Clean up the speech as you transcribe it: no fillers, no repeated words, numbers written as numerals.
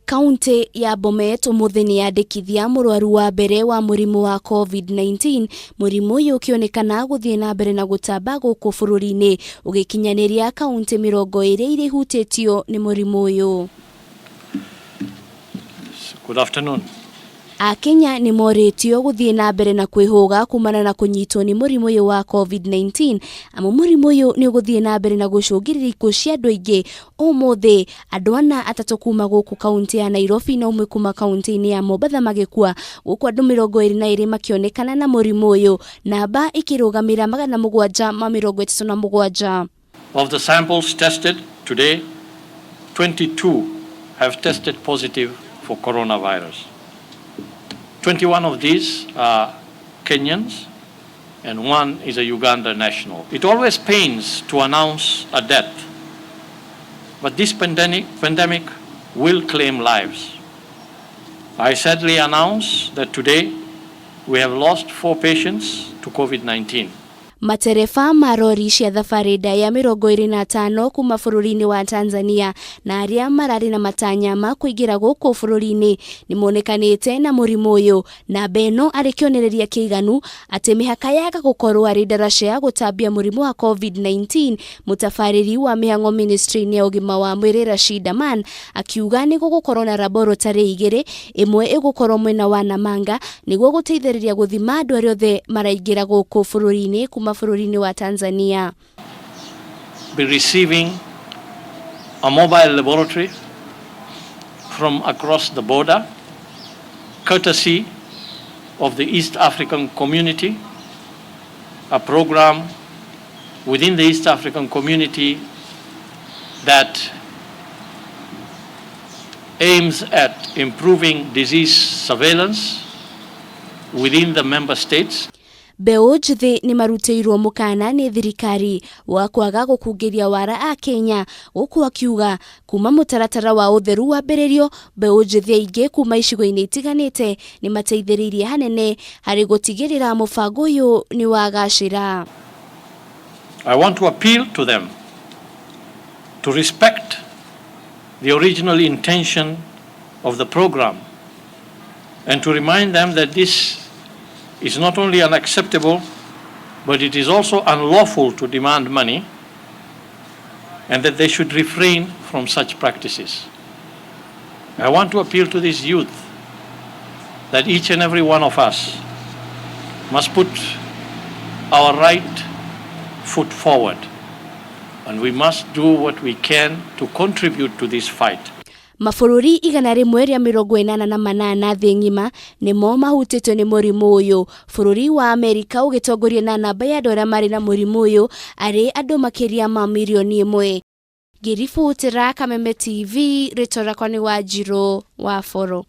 Kauntĩ ya Bomet ũmũthĩ nĩ yandĩkithia mũrwaru wa mbere wa mũrimũ wa Covid-19, mũrimũ ũyũ ũkĩonekana gũthiĩ na mbere na gũtamba gũkũ bũrũri-inĩ ũgĩkinyanĩria kauntĩ 20 iria ihutĩtio nĩ mũrimũ ũyũ. Good afternoon. Akenya nĩ morĩtio gũthiĩ na mbere na kwĩhũga kumana na kũnyitwo nĩ mũrimũ ũyũ wa Covid-19, amu mũrimũ ũyũ nĩ ũgũthiĩ na mbere na gũcũngĩrĩria ikuũ cia andũ aingĩ. Ũmũthĩ andũ ana, atatũ kuma gũkũ kaunti ya Nairobi na ũmwe kuma kaunti-inĩ ya Mombatha magĩkua, gũkũ andũ 22 makĩonekana na mũrimũ ũyũ, namba ĩkĩrũgamĩra 737. Of the samples tested today, 22 have tested positive for coronavirus. 21 of these are Kenyans and one is a Uganda national. It always pains to announce a death, but this pandemic will claim lives. I sadly announce that today we have lost four patients to COVID-19. Matereba ma rori cia thabarĩ ndaya 25 kuma bũrũri-inĩ wa Tanzania na arĩa mararĩ na matanya ma kũingĩra gũkũ bũrũri-inĩ nĩ monekanĩte na mũrimũ ũyũ. Namba ĩno arĩ kĩonereria kĩiganu atĩ mĩhaka yaga gũkorwo arĩ ndaraca ya gũtambia mũrimũ wa Covid-19. Mũtabarĩri wa mĩhang'o ministry-inĩ ya ũgima wa mwĩrĩ Rashid Aman akiuga nĩ gũgũkorwo na laboratory igĩrĩ, ĩmwe ĩgũkorwo mwena wa Namanga nĩguo gũteithĩrĩria gũthima andũ arĩa othe maraingĩra gũkũ bũrũri-inĩ kuma bũrũri-inĩ wa Tanzania. Be receiving a mobile laboratory from across the border, courtesy of the East African Community, a program within the East African Community that aims at improving disease surveillance within the member states. Mbeũ njĩthĩ nĩ marutĩirwo mũkana nĩ thirikari wa kwaga gũkungĩria wara a Kenya, gũkũ akiuga kuma mũtaratara wa ũtheru wambĩrĩrio, mbeũ njĩthĩ aingĩ kuma icigo-inĩ itiganĩte nĩ mateithĩrĩirie hanene harĩ gũtigĩrĩra mũbango ũyũ nĩ wagacĩra. I want to appeal to them to respect the original intention of the program and to remind them that this is not only unacceptable, but it is also unlawful to demand money and that they should refrain from such practices. I want to appeal to these youth that each and every one of us must put our right foot forward and we must do what we can to contribute to this fight. Mabũrũri 188 thĩ ng'ima nĩmo mahutĩtio nĩ mũrimũ ũyũ, bũrũri wa Amerika ũgĩtongoria na namba ya andũ arĩa marĩ na mũrimũ ũyũ arĩ andũ makĩria ma mirioni 1. Ngĩribotera Kameme TV, rĩtwa rĩakwa nĩ Wanjirũ wa Boro.